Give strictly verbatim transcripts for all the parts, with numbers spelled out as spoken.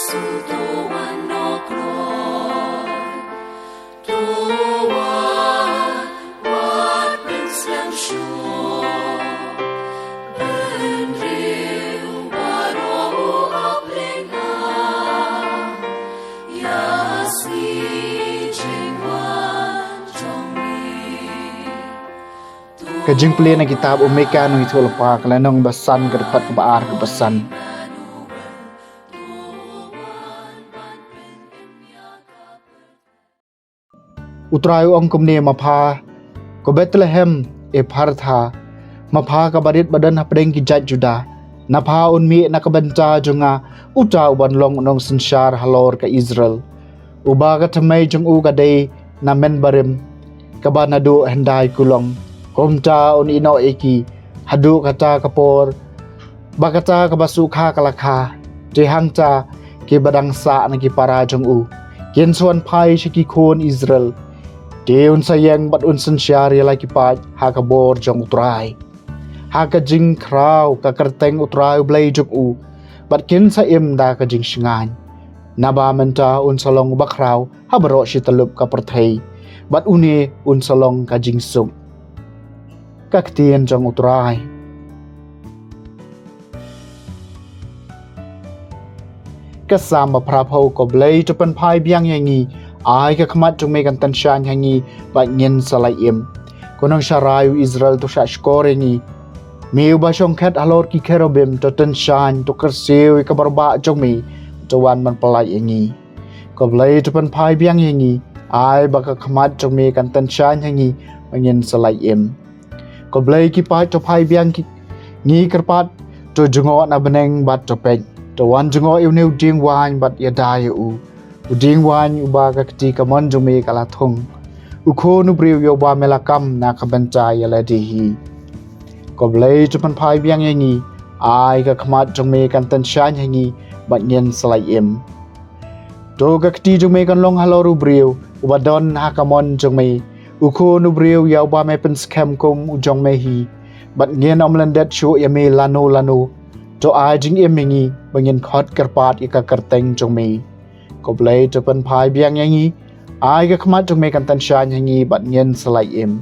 Ka jingpule na kitab u Mika nongïathuhlypa, ka lynnong ba san, ka dkhot kaba ar haduh ba san. U Trai u ong kumne: Ma pha, ko Bethlehem Ephrathah, ma pha kaba rit ba don hapdeng ki jait Judah, na pha un mih na ka bynta jong nga uta uban long u nongsynshar halor ka Israel, uba ka thymmei jong u ka dei na men barim, kaba naduh hyndai kulong. Kumta un ïehnoh ïa ki haduh kata ka por, ba kata kaba sukha ka la kha. Te hangta ki ba dang sah na ki para jong u kin sa wan phai sha ki khun Israel. Te un sa ïeng bad un synshar ïa la ki paid ha ka bor jong u Trai, ha ka jingkhraw ka kyrteng u Trai u Blei jong u, bad kin sa im da ka jingshngaiñ. Naba mynta un sa long uba khraw ha baroh shi tyllup ka pyrthei, bad une un sa long ka jingsuk. Ka ktien jong u Trai. Ka Salm ba phra phew. Ko Blei, to pynphai biang ïa ngi, ai ka khmat jong me kan tyngshaiñ ha ngi, bad ngin sa lait im. Ko Nongsharai u Israel, to shahshkor ïa ngi. Me uba shongkhet halor ki kherubim, to tyngshaiñ, to kyrsiew ïa ka bor bah jong me, to wan ban pyllait ïa ngi. Ko Blei, to pynphai biang ïa ngi, ai ba ka khmat jong me kan tyngshaiñ ha ngi, ba ngin sa lait im. Ko Blei, ki paid to phai biang ïa ngi kyrpad, to jngoh na bneng bad to peit. To wan jngoh ïa une u dieng waiñ bad ïada ïa u, u dieng waiñ uba ka kti kamon jong me ka la thung, u khun u briew ïa uba me la kam na ka bynta ïa lade hi. Ko Blei, to pynphai biang ïa ngi, ai ka khmat jong me kan tyngshaiñ ha ngi, bad ngin sa lait im. To ka kti jong me kan long halor u briew uba don ha kamon jong me, u khun u briew ïa uba me pynskhem kum u jong me hi. Bad ngin ym lyndet shuh ïa me lano lano. To ai jingim ïa ngi ba ngin khot kyrpad ïa ka kyrteng jong me. Ko Blei, to pynphai biang ïa ngi, ai ka khmat jong me kan tyngshaiñ ha ngi, bad ngin sa lait im.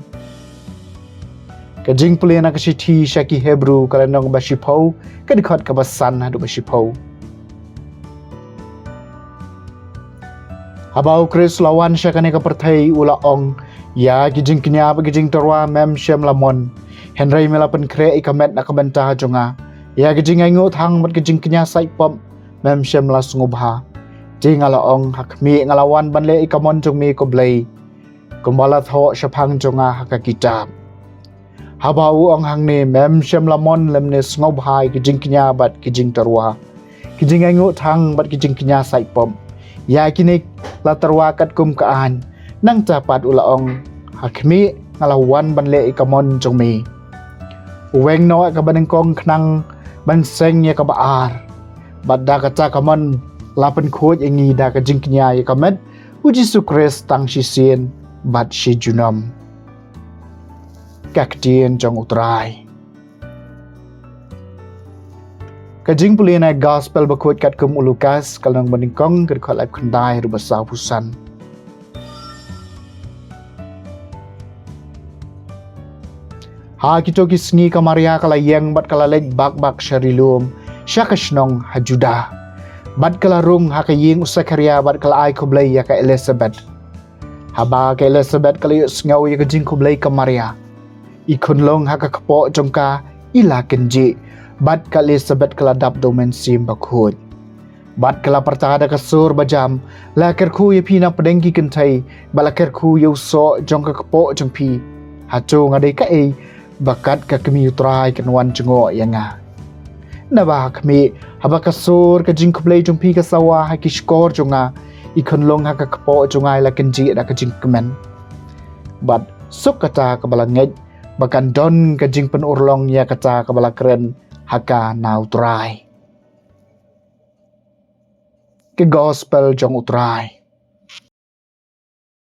Ka jingpule na ka shithi sha ki Hebru, ka lynnong ba shiphew, ka dkhot kaba san haduh ba shiphew. Haba u Khrist u la wan sha kane ka pyrthei, u la ong: Ïa ki jingkñia bad ki jingtyrwa mem shym la mon, hynrei me la pynkhreh ïa ka met na ka bynta jong nga. Ïa ki jingainguh thang bad ki jingkñia saitpop mem shym la sngewbha. Te nga la ong: Ha khmih, nga la wan ban leh ïa ka mon jong me, ko Blei, kumba la thoh shaphang jong nga ha ka kitab. Haba u ong hangne, mem shym la mon lymne sngewbha ïa ki jingkñia bad ki jingtyrwa, ki jingainguh thang bad ki jingkñia saitpop. Ïa kine la tyrwa katkum ka aiñ. Nangta pat u la ong: Ha khmih, nga la wan ban leh ïa ka mon jong me. U weng noh ïa kaba nyngkong khnang ban seng ïa kaba ar, bad da kata ka mon la pynkhuid ïa ngi da ka jingkñia ïa ka met u Jisu Khrist tang shisien bad shi junom. Ka ktien jong u Trai. Ka jingpule na Gospel bakhuid katkum u Lukas, ka lynnong banyngkong, ka dkhot laiphew khyndai haduh ba sawphew san. Ha kito ki sngi ka Maria ka la ïeng bad ka la leit bak bak sha ri lum, sha ka shnong ha Judah. Bad ka la rung ha ka ïing u Sakharia bad ka la ai khublei ïa ka Elisabet. Haba ka Elisabet ka la ïohsngew ïa ka jingkhublei ka Maria, i khunlung ha ka kpoh jong ka i la kynjih, bad ka Elisabet ka la dap da u Mynsiem Bakhuid. Bad ka la pyrta da ka sur bajam: La kyrkhu ïa phi na pdeng ki kynthei, bad la kyrkhu ïa u soh jong ka kpoh jong phi. Hato nga dei kaei ba kat ka kmie u Trai kan wan jngoh ïa nga? Naba ha khmih, haba ka sur ka jingkhublei jong phi ka sawa ha ki shkor jong nga, i khunlung ha ka kpoh jong nga i la kynjih da ka jingkmen. Bad suk kata kaba la ngeit ba kan don ka jingpynurlong ïa kata kaba la kren ha ka na u Trai. Ka Gospel jong u Trai.